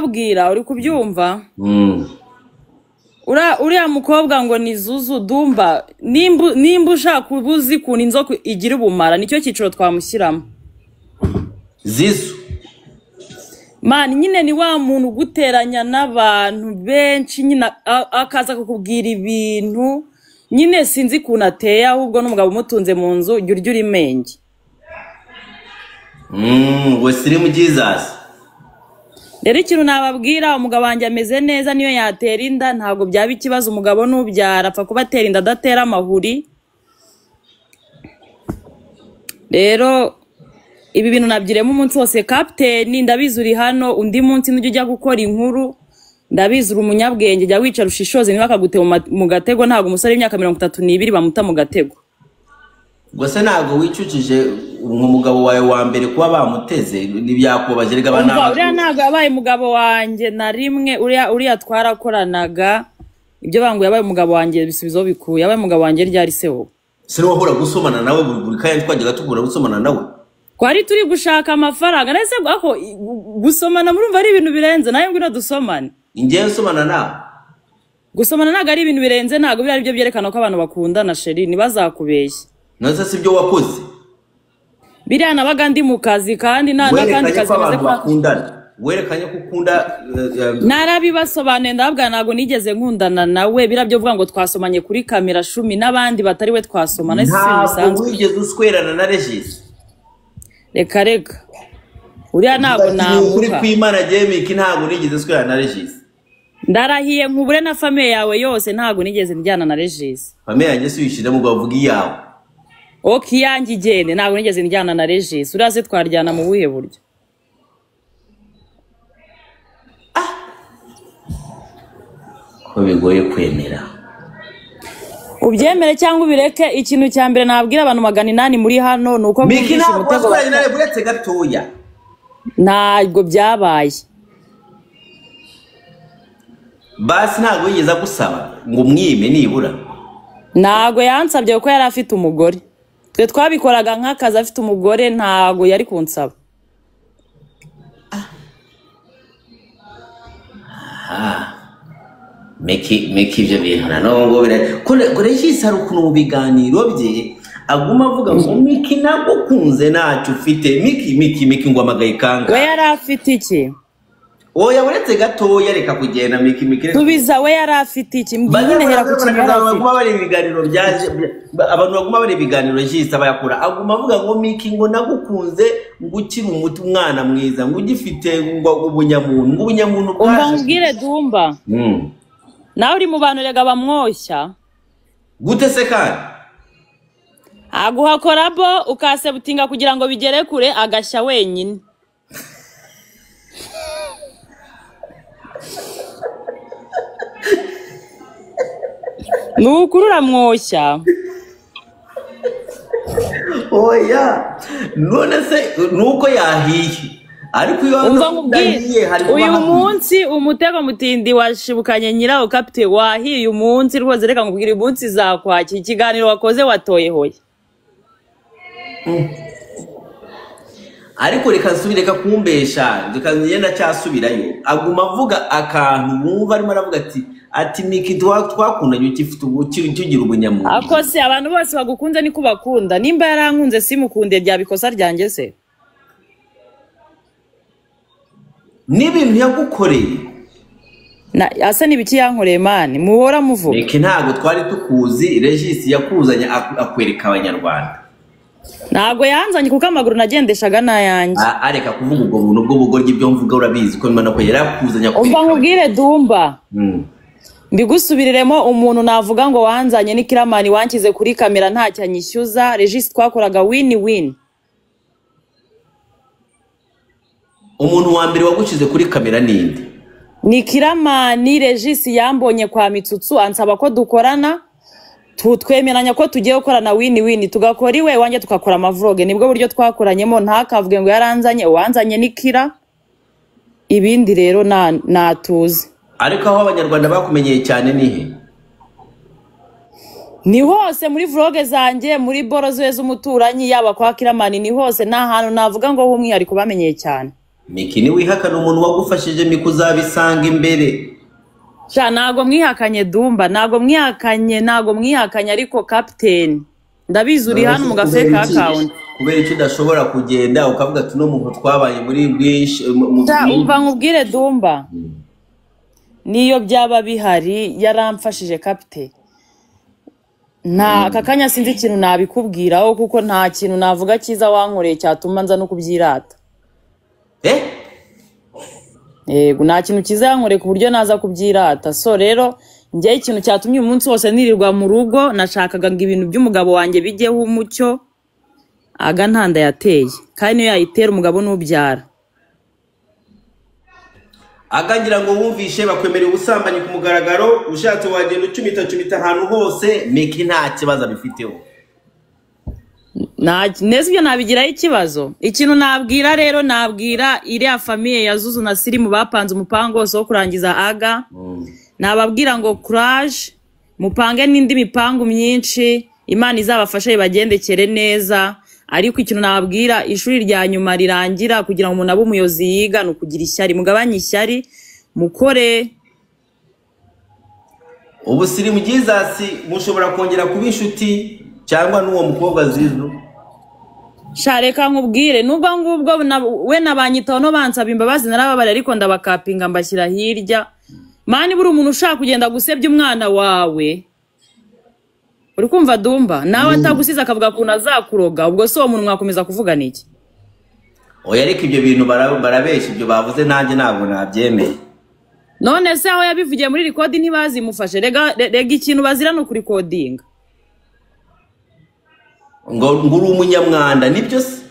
Kubabwira uri kubyumva. Uriya mukobwa ngo ni Zuzu Dumba, nimba ushaka ubuzi ukuntu inzoka igira ubumara, nicyo cyiciro twamushyiramo. Zizu. Man, nyine ni wa muntu uguteranya n'abantu benshi, nyine akaza kukubwira ibintu nyine sinzi ukuntu ateye, ahubwo n'umugabo umutunze mu nzu jya urya urimenge. We Slim Jesus. Rero ikintu nababwira, umugabo wanjye ameze neza, niyo yatera inda ntabwo byaba ikibazo, umugabo n'ubyara apfa kuba atera inda adatera amahuri. Rero ibi bintu nabyiremo umunsi wose. Kapiteni ndabizi uri hano, undi munsi nujya ujya gukora inkuru, ndabizi uri umunyabwenge, jya wicara ushishoze, niba akagutema mu gatego. Ntabwo umusore w'imyaka 32 bamuta mu gatego. Ubwo se ntabwo wicujije umugabo wawe wa mbere kuba bamuteze? Ntibyakubabaje rega? Umva, uriya ntabwo yabaye umugabo wanjye na rimwe. Uriya twarakoranaga ibyo bangu yabaye umugabo wanjye, bisubizo bikuye yabaye umugabo wanjye ryari se wowe? Se wahora gusomana nawe buri kanya, twajyaga tugura gusomana nawe. Twari turi gushaka amafaranga nese ako gusomana murumva ari ibintu birenze? Nawe ngwino dusomane. Ingewe nsomana nawe? Gusomana ntabwo ari ibintu birenze, ntabwo biriya ari byo byerekana ko abantu bakundana, chéri, ntibazakubeshye. None se ibyo wakoze? Biriya nabaga ndi mu kazi kandi nta n'akandi Werekanye kazi ko kameze abantu kuba bakundana, werekanye ko ukunda Narabibasobanuye, ndababwira ntabwo nigeze nkundana nawe. Biriya byo vuga ngo twasomanye kuri kamera shumi n'abandi batari we twasomana, ese si ibintu Ntabwo bisanzwe? wigeze uswerana na Regis? Reka reka, uriya ntabwo Ni ukuri namuka. kw'Imana, Jemiki, ntabwo nigeze uswerana na Regis. Ndarahiye nkubure na famille yawe yose, ntabwo nigeze njyana na Regis. Famille yanjye si uyishyiremo ngo bavuge iyawe. Ok, iyanjye igende, ntabwo nigeze njyana na Regis. Uriya se twaryana mu buhe buryo? Ko bigoye kwemera. Ubyemere cyangwa ubireke, ikintu cya mbere nabwira abantu 800 muri hano ni uko Miki, mwumvishe ntabwo umutego. wasweranye nawe? Buretse gatoya. Ntabwo byabaye. Basi ntabwo yigeze agusaba ngo umwime nibura? Ntabwo yansabye kuko yari afite umugore. Twe twabikoraga nk'akazi, afite umugore, ntabwo yari kunsaba. Ah, Miki, Miki, ibyo bintu na none ngo bira ko Regis hari ukuntu mu biganiro bye aguma avuga ngo Miki nagukunze ntacyo ufite, Miki, Miki, Miki, ngo amagaye We kangahe? yari afite iki? Oya, uretse gatoya, reka kugenda, Miki, Miki, reka. Subiza, we yari afite iki? Mbwira nyine, hera ku kintu yari Abantu afite. baguma bareba ibiganiro byaje, abantu baguma bareba ibiganiro Regis aba yakora, aguma avuga ngo Miki ngo nagukunze ngo ukiri umuti, umwana mwiza, ngo ugifite ngo ubunyamuntu, ngo ubunyamuntu Umva bwaje. nkubwire, Dumba, nawe uri mu bantu rega bamwoshya. Gute se kandi? Aguha collabo ukasebutinga kugira ngo bigere kure, agashya wenyine. Ni ukuri uramwoshya. Oya, none se nuko yahiye, ariko iyo Umva nkubwire, udahiye hari kuba uyu hahiye. munsi umutego mutindi washibukanye nyirawo. Kapite, wahiye uyu munsi rwose. Reka nkubwire, uyu munsi zakwakira ikiganiro wakoze watoye hoya. Ariko reka nsubire, reka kumbesha, reka ngenda cyasubirayo. Aguma avuga akantu wumva arimo aravuga ati Miki twakundanye ukifite ukigira ubunyamuntu. Ako se abantu bose bagukunze niko bakunda? Nimba yarankunze simukunde, byaba ikosa ryanjye se? N'ibintu yagukoreye. Asa n'ibiki yankoreye, man, muhora muvuga? Miki, ntabwo twari tukuzi, Regis yakuzanye akwereka abanyarwanda. Ntabwo yanzanye kuko amaguru nagendeshaga n'ayanjye. Areka kuvuga ubwo buntu bw'ubugoryi, ibyo mvuga urabizi ko mbona ko yarakuzanye Umva akwereka. nkubwire, Dumba, mbigusubiriremo, umuntu navuga ngo wanzanye ni Kiramani, wanshyize kuri kamera ntacyo anyishyuza. Regis twakoraga win win. Umuntu wa mbere wagushyize kuri kamera ninde? Ni Kiramani. Regis yambonye kwa Mitsutsu, ansaba ko dukorana, twemeranya ko tugiye gukorana win win, tugakora iwe iwanjye tugakora amavlog. Nibwo buryo twakoranyemo. Ntakavuge ngo yaranzanye, uwanzanye ni Kira. Ibindi rero natuzi. Ariko aho abanyarwanda bakumenyeye cyane ni he? Ni hose, muri vlog zanjye, muri boro ziwe z'umuturanyi, yaba kwa Kiramani, ni hose. Nta hantu navuga ngo h'umwihariko bamenyeye cyane. Miki niwihakana umuntu wagufashije, Miki uzabisanga imbere. Sha ntago mwihakanye Dumba, ntago mwihakanye, ntago mwihakanye, ariko captain ndabizi uri hano mu gafake account. Kubera icyo udashobora kugenda ukavuga ati no muntu twabaye muri bwinshi Sha umva nkubwire Dumba, niyo byaba bihari yaramfashije captain. Nta aka kanya sinzi ikintu nabikubwiraho kuko nta kintu navuga cyiza wankoreye cyatuma nza no kubyirata. Yego nta kintu cyiza yankoreye ku buryo naza kubyirata. So rero njye ikintu cyatumye uyu munsi wose nirirwa mu rugo, nashakaga ngo ibintu by'umugabo wanjye bijyeho umucyo. Aga ntanda yateye kandi niyo yayitera umugabo n'ubyara. Agangira ngo wumvishe bakwemerera ubusambanyi ku mugaragaro, ushatse wagenda ucumita cumita ahantu hose, Miki nta kibazo abifiteho. Neza ibyo nabigiraho ikibazo. Ikintu nabwira rero, nabwira iriya famiye ya Zuzu na Sirimu bapanze umupango wose wo kurangiza Aga. Nababwira ngo courage, mupange n'indi mipango myinshi, Imana izabafashe ibagendekere neza. Ariko ikintu nababwira, ishuri rya nyuma rirangira kugira ngo umuntu abe umuyobozi yiga ni ukugira ishyari. Mugabanye ishyari, mukore. Ubu Sirimu Jesus mushobora kongera kuba inshuti cyangwa n'uwo mukobwa Zizu? Sha reka nkubwire, nubwo ngubwo we nabanyitaho no bansaba imbabazi narababara, ariko ndabakapinga mbashyira hirya. Mani buri umuntu ushaka kugenda gusebya umwana wawe, uri kumva Dumba, nawe atagusize akavuga ukuntu azakuroga, ubwo se uwo muntu mwakomeza kuvugana iki? Oya ariko ibyo bintu barabeshya, ibyo bavuze nanjye ntabwo nabyemeye. None se aho yabivugiye muri record ntibazimufashe? Rega ikintu bazira ni ukurikodinga. Ngo uri umunyamwanda nibyo se?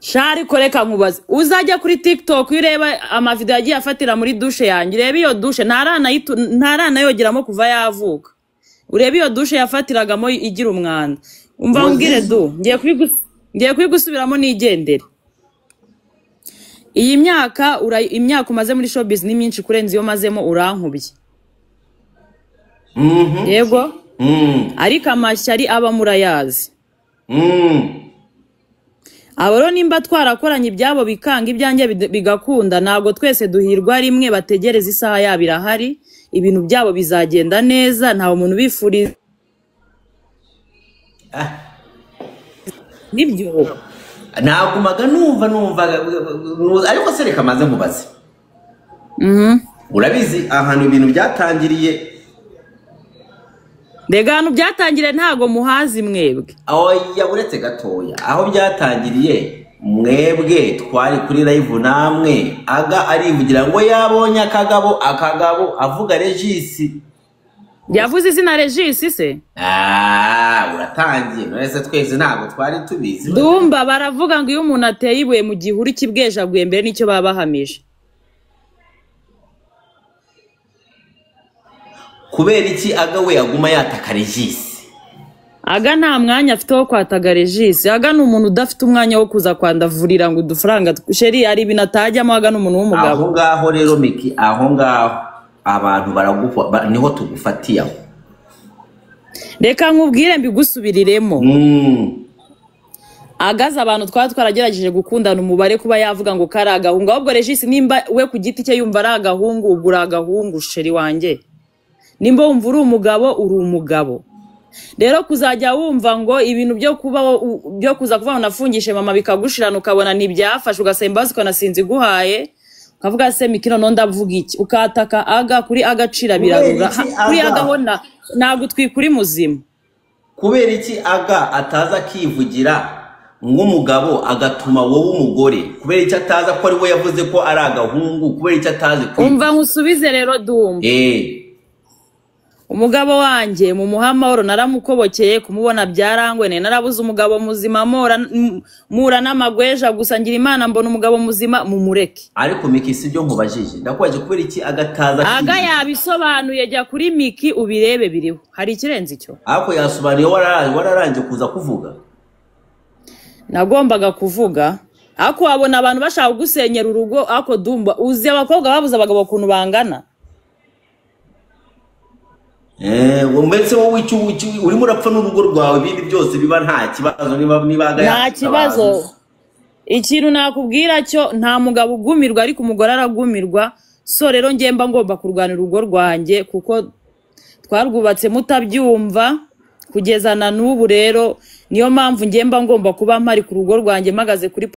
Sha ariko reka nkubaze, uzajya kuri TikTok iyo ureba amavideo yagiye afatira muri douche yanjye, urebe iyo douche ntaranayogeramo kuva yavuka, urebe iyo douche yafatiragamo igira umwanda. Umva umbwire du, ngiye kubigusubiramo nigendere. Iyi myaka imyaka umaze muri showbiz ni myinshi kurenza iyo mazemo, urankubye. Yego. Ariko amashyari aba murayazi. Abo nimba twarakoranye ibyabo bikanga ibyanjye bigakunda, ntabwo twese duhirwa rimwe. Bategereza isaha yabo irahari, ibintu byabo bizagenda neza, nta muntu ubifuriza nibyo. Nagumaga numva ariko se reka maze nkubaze. Urabizi ahantu ibintu byatangiriye? Mbega ahantu byatangiriye ntago muhazi mwebwe. Oya uretse gatoya, aho byatangiriye mwebwe twari kuri live namwe, Aga arivugira ngo yabonye akagabo avuga Regis. Yavuze izina Regis se? Uratangiye none se twese ntago twari tubizi. Dumba baravuga ngo iyo umuntu ateye ibuye mu gihuru kibwejaguye mbere nicyo babahamije. Kubera iki Aga we aguma yataka Regis? Aga nta mwanya afite wo kwataga Regis. Aga ni umuntu udafite umwanya wo kuza kwandavurira ngo udufaranga sheri ari ibintu atajyamo. Aga ni umuntu w'umugabo. Aho ngaho rero Miki, aho ngaho abantu baragufa, niho tugufatiye aho. Reka nkubwire mbigusubiriremo. Agaza abantu twari twaragerageje gukundana umubare kuba yavuga ngo kari agahungu, ahubwo Regis nimba we ku giti cye yumva ari agahungu, ubwo uri agahungu sheri wanjye. Nimba wumva uri umugabo, uri umugabo. Rero kuzajya wumva ngo ibintu byo kuba byo kuza kuva unafungishe mama bikagushirana ukabona ntibyafashe, ugasaba imbabazi ukanasinzi guhaye, ukavuga se Miki none ndavuga iki, ukataka Aga kuri agacira birarura kuri Aga ho ntabwo twikuri muzima. Kubera iki Aga ataza akivugira nk'umugabo agatuma wowe umugore? Kubera iki ataza ko ari we yavuze ko ari agahungu? Kubera iki atazi kwivugira? Umva nkusubize rero Dumba. Umugabo wanjye mu muhamahoro naramukobokeye, kumubona byarangwe, narabuze umugabo muzima, mura n'amagweja gusa ngira Imana mbona umugabo muzima, mumureke. Ariko Miki si byo nkubajije, ndakwaje kubera iki agataza? Aga yabisobanuye, jya kuri Miki ubirebe biriho, hari ikirenze icyo. Ariko yasobanuye wararanje kuza kuvuga. Nagombaga kuvuga ako wabona abantu bashaka gusenyera urugo. Ako Dumba uzi abakobwa babuze abagabo ukuntu bangana. Mbese wowe urimo urapfa n'urugo rwawe, ibindi byose biba nta kibazo. Niba nta kibazo. Ikintu nakubwira cyo, nta mugabo ugumirwa, ariko umugore aragumirwa. So rero njye mba ngomba kurwanira urugo rwanjye kuko twarwubatse mutabyumva kugeza na n'ubu. Rero niyo mpamvu njye mba ngomba kuba mpari ku rugo rwanjye, mpagaze kuri